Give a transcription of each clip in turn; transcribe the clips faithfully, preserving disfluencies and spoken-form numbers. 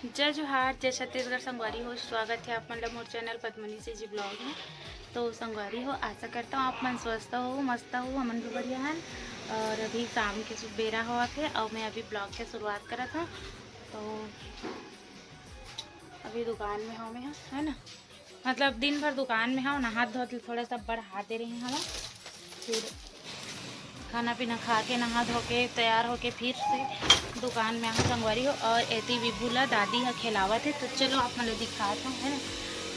जय जोहार, जय छत्तीसगढ़ संगवारी हो, स्वागत है आप मन ला मोर चैनल पद्मनी सीजी ब्लॉग में। तो संगवारी हो, आशा करता हूँ आप मन स्वस्थ हो, मस्त हो, हमन भी बढ़िया हन। और अभी शाम के सु-, बेरा होवत हे और मैं अभी ब्लॉग के शुरुआत करत हूँ। तो अभी दुकान में हूँ मैं, है ना, मतलब दिन भर दुकान में हूँ, नहात धोत थोड़ा सा बढ़ा दे रही हूँ, फिर खाना पीना खा के, नहा धो के, तैयार होके फिर से दुकान में आहूँ संगवारी हो। और एती विभू ला दादी ह खेलावत हे, तो चलो आप मन ला दिखात हूँ, है ना।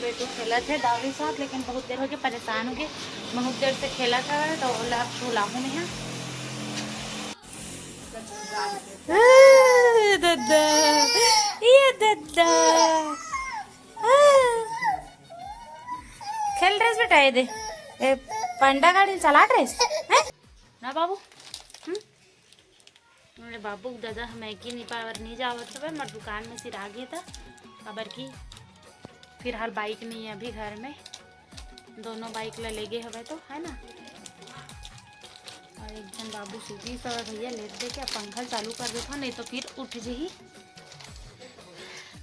बेटू खेलत हे दादी साथ, लेकिन बहुत देर हो गए, परेशान हो गए, बहुत देर से खेलत हे, तो ओला अब सुलाहूँ मैं ह। आ, दद्दा, ये दद्दा। आ। खेल रहे बेटा, ये दे। ए, पंडा गाड़ी चला रहे हैं? ना बाबू? हम्म? अरे बाबू, दादा, हम एक ही नहीं पावर नहीं जावत हवे, मोर दुकान में सिर आगे था, काबर की फिलहाल बाइक नहीं है अभी घर में, दोनों बाइक ला लेगे हवे तो, है ना। और एक जन बाबू सूती सवे भैया, लेट दे के पंखा चालू कर देता, नहीं तो फिर उठ जही।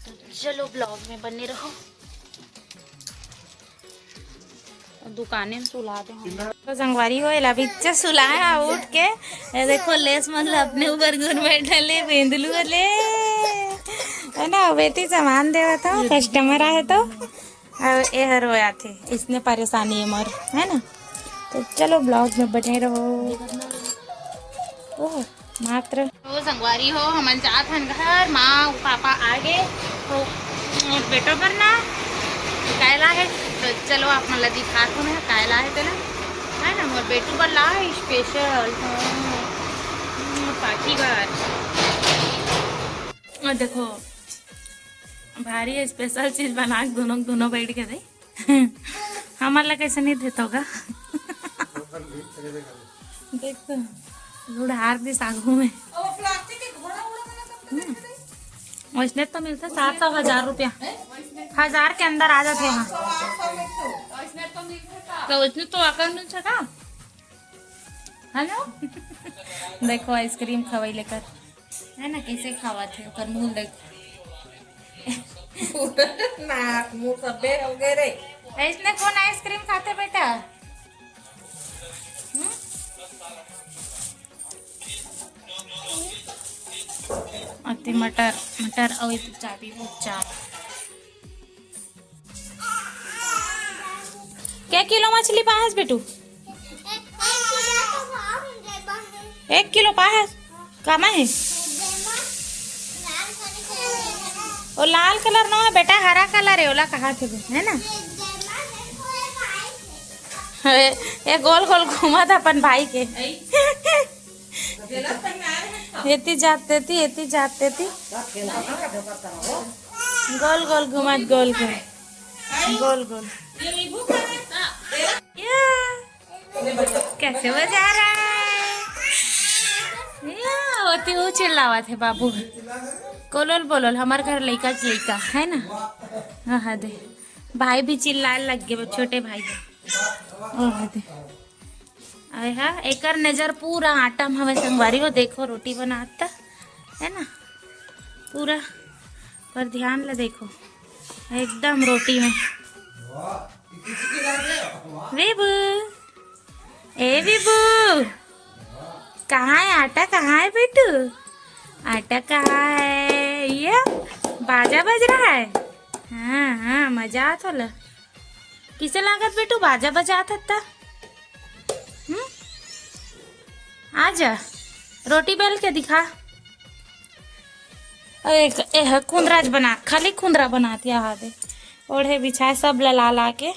तो चलो, ब्लॉग में बने रहो। दुकाने में सुला दे हम। तो संगवारी हो, एला बिच्चा सुलाए हा उठ के। ये देखो, लेस मन ला अपने ऊपर गुन बैठल ले, बेंदलू ले। है ना, बेटी सामान देवत हो, कस्टमर आए तो। अब ये हर हो आथे, इसने परेशानी है मोर, है ना। तो चलो, ब्लॉग में बने रहो। ओह, मात्र। तो संगवारी हो, हमन जात हन घर, माँ पापा आगे, तो मोर बेटो बर ना कायला है, तो चलो आप मन ला दिखात हूँ मैं कायला है तेला, है ना, मोर बेटू बर ला स्पेशल, हाँ, पार्टी बर। और देखो, भारी स्पेशल चीज बना के दोनों, दोनों बैठ के दे। हमर ला कैसे नहीं देता होगा? देख तो, लुढ़ार दिस आगू में। हम्म। वैसने तो मिलता सात सौ, हजार रुपया, हजार के अंदर आ जाते हैं। तो वैसने तो आकर मिल सका। हेलो, देखो आइसक्रीम खवाई लेकर, है ना, कैसे खावत हे, ओकर मुंह देख। नाक मुंह सब बेर हो गए रे। ऐसने कौन आइसक्रीम खाते बेटा? हम्म? अति मटर, मटर और चाबी, चाबी। के किलो मछली पाहस बेटू? एक किलो पाहस? कामा है? ओ लाल कलर ना है बेटा, हरा कलर है, ओला कहा थे, है ना? ये गोल गोल घूमा था अपन भाई के। एती जात तेती, एती जात तेती। गोल गोल घुमात, गोल गोल, गोल गोल। या, कैसे मजा आ रहा है? या, ओती वो चिल्लावत हे बाबू। कोलोल बोलोल, हमार घर लइका च लइका, है ना? हाँ, हाँ, दे। भाई भी चिल्लाए लग गए, छोटे भाई। ओह, दे। अरे हाँ, एकर नजर पूरा आटा में हवे संगवारी हो। देखो, रोटी बनाता है ना, पूरा पर ध्यान ले देखो, एकदम रोटी में। विभू, ए विभू, कहाँ है आटा, कहाँ है बेटू? आटा कहाँ है? ये बाजा बज रहा है। हाँ, हाँ, मजा आता ला। किसे लागत बेटू, बाजा बजात हत्ता? हम्म? आजा, रोटी बेल के दिखा। एक, एह, कुंदरा ज बना, खाली कुंदरा बनात हे, हा दे। ओढ़े बिछाए सब ला ला के।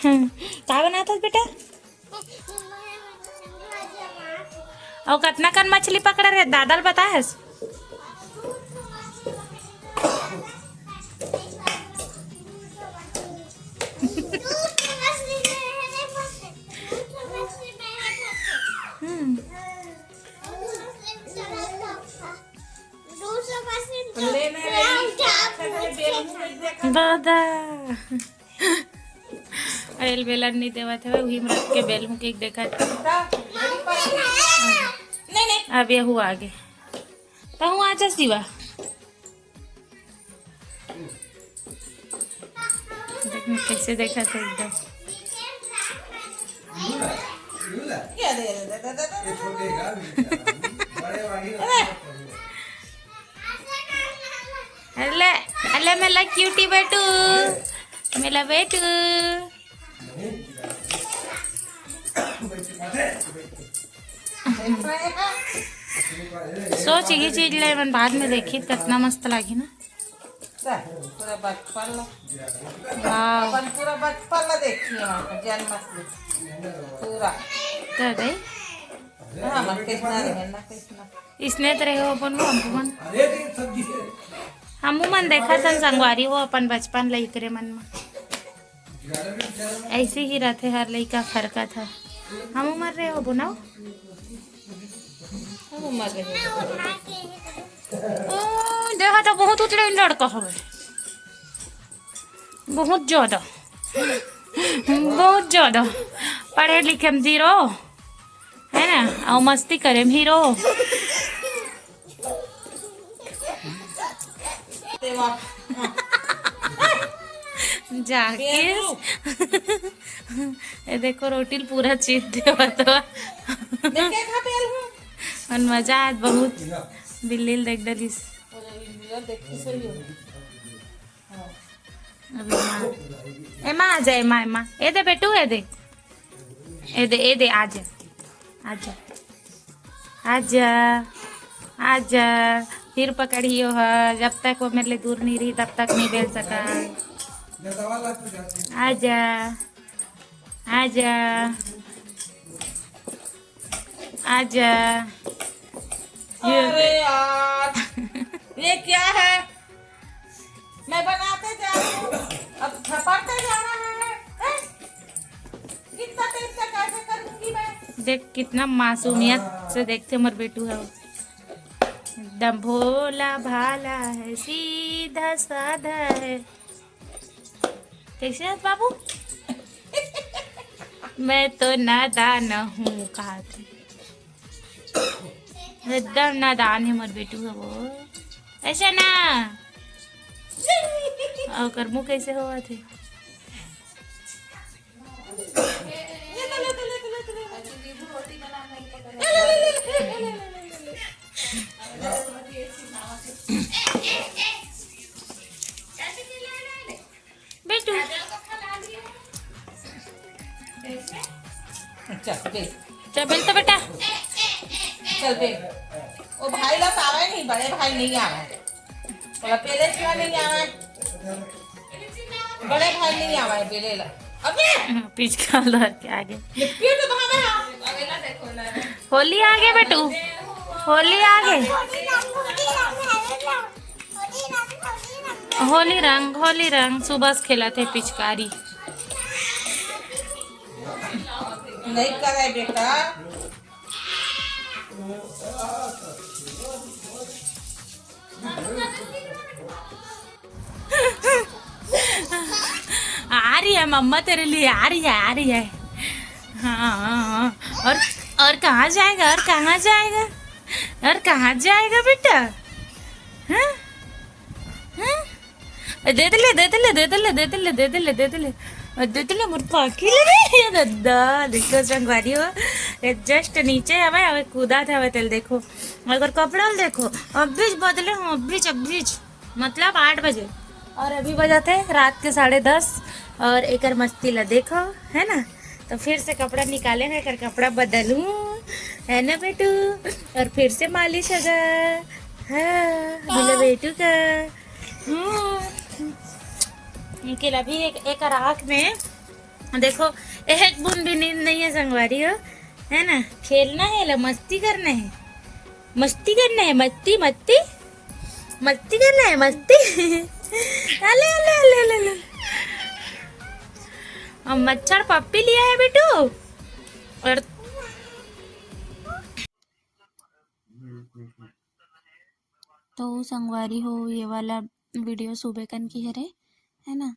हम्म, का बनात हस बेटा? अउ कतना कन मछली पकड़े रहे, दादा ल बताए हस? हम्म। दादा। एल बेलन नहीं देवत हवे, उही में रख के बेल हूँ के देखा। अब ये हुआ आगे। तहूँ आ जा शिवा। देख मैं कैसे देखा था एकदम। अले, अले मेला क्यूटी बेटू, मेला बेटू। सोच ये चीज ले मन बाद में देखी, कितना मस्त लागी ना। पूरा बचपन ला। वाह। अपन पूरा बचपन ला देखी है वहाँ पर, जन्म से। पूरा। तो दे। हाँ, मन कृष्णा रहे ना, कृष्णा। इसने तो रहे हो अपन वो हमको मन। हमू मन देखा थन संगवारी हो अपन बचपन ला इकरे मन में। ऐसे ही रहते हर लइका फरकत ह। हमू मन रहे हो बनाओ। हमू मन रहे हो। ओ, देखा तो बहुत उतले लड़का हवे। बहुत ज्यादा। बहुत ज्यादा। पढ़े लिखे में जीरो। है ना? अउ मस्ती करे में हीरो। जाके। ये देखो रोटी ल पूरा चीर देवत बा। देख के खा तेल हूँ। मन मजा आत बहुत। बिल्ली ल देख डलिस। अभी माँ। ए माँ, आ जा, ए माँ, ए माँ। ए दे बेटू, ए दे। ए दे, ए दे, आ जा। आ जा। आ जा। आ जा। फिर पकड़ियो ह। जब तक वो मेरे ले दूर नहीं रही, तब तक नहीं बेल सका। आ जा। आ जा। आ जा। ये अरे यार, ये क्या है? मैं बनाते जा रही हूँ, अब झपटते जा रहा है। हैं? कितना तेज से कैसे करूँगी मैं? देख, कितना मासूमियत से देखते मोर बेटू है। एकदम भोला भाला है, सीधा साधा है। कैसे है बाबू? मैं तो नादान हूँ, कहा थे। एकदम नादान है मोर बेटू है वो। ऐसा ना। और कर मुँह कैसे हुआ थे? बेटू। चल, बेल। चल, बेल तो बेटा। चल, बेल। वो भाई लोग आवे नहीं, बड़े भाई नहीं आवे। बोला, पहले क्यों नहीं आवे? बड़े भाई नहीं आवे, बेले ला। अबे! पिचका धर के आगे। ये क्यों तो भावे हाँ? होली आगे बेटू, होली आगे। होली रंग, होली रंग, सुबह से खेला थे पिचकारी। नहीं करे बेटा। आ रही है मम्मा, तेरे लिए आ रही है, आ रही है। हाँ, हाँ, हाँ। और, और कहाँ जाएगा, और कहाँ जाएगा, और कहाँ जाएगा बेटा? हाँ? हाँ? दे दे ले, दे दे ले, दे दे ले, दे दे ले, दे दे ले, दे दे ले। और दे दे ले, मोर पाखी ले रे, ये दद्दा, देखो संगवारी हो, ये just नीचे हवे, हवे कूदा था, हवे तेल देखो। अगर कपड़ा ल देखो, अब बीच बदले हूँ, अब बीच, अब बीच। मतलब आठ बजे, और अभी बजाते हैं रात के साढ़े दस। और एकर मस्ती ला देखो, है ना? तो फिर से कपड़ा निकाले हैं, एकर कपड़ा बदलूं, है ना बेटू? और फिर से मालिश होगा। हाँ, मिला बेटू का। हम्म। इनके अभी एक, एक आँख में देखो, एक बूंद भी नींद नहीं है संगवारी हो, है ना? खेलना है, ला मस्ती करना है, मस्ती करना है, मस्ती, मस्ती, मस्ती करना है, मस्ती। अले, अले, अले, अले, अले। अब मच्छर पप्पी लिया है बेटू। और तो संगवारी हो, ये वाला वीडियो सुबह कन की हरे, है ना?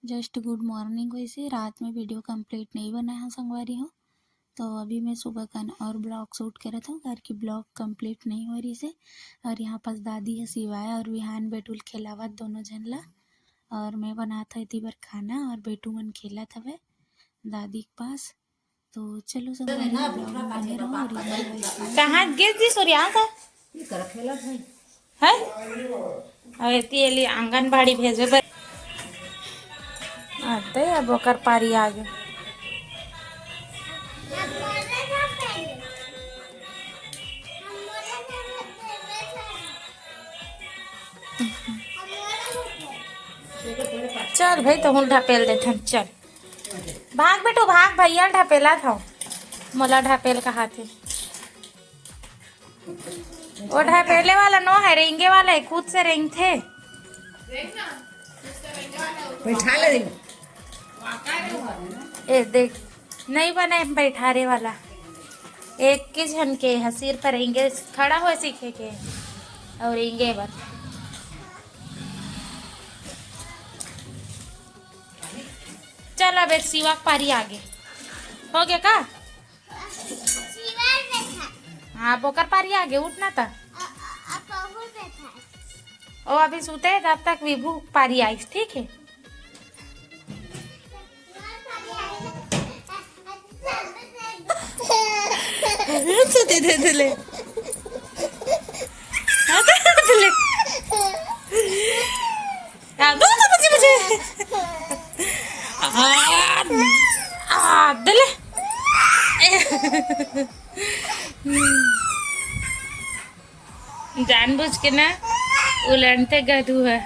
Just good morning वैसे, रात में वीडियो complete नहीं बना है संगवारी हो। तो अभी मैं सुबह कन और ब्लॉग शूट करत हूँ, घर की ब्लॉग complete नहीं हो रही से। और यहाँ पास दादी है सिवाय और विहान बेटुल खेलावत दोनों झन ला। और मैं बनात हव एती बर खाना और बेटू मन खेलत हवे दादी के पास। तो चलो संगवारी हो, vlog में बने रहो और enjoy करो। कहाँ गिर दी सूर्या का? है? अब एती एली आंगनबाड़ी भेजे बर। आते अब ओकर पारी आ गए। चल भाई, तहूँ ढपेल देथन, चल। भाग बेटू, भाग, भैया ढपेला था, मोला ढपेल कहा थे। वो ढपेले वाला नो है, रेंगे वाला है, खुद से रेंगथे। बैठा ले। ए देख, नहीं बने बैठारे वाला। एक के झन के ह सिर पर रेंगे, खड़ा हो सीखे के और रेंगे बर। चल अब एक सिवा के पारी आगे हो गया का? हाँ, बोकर पारी आगे, उठ ना ता। ओ अभी सुते है, तब तक विभू पारी आइस, ठीक है? सुते दे दे ले। हाँ, दे दे ले। आ, दो, दो बजे, बजे। आ, आ, दे ले। जानबूझ के ना उलंडथे गधू है।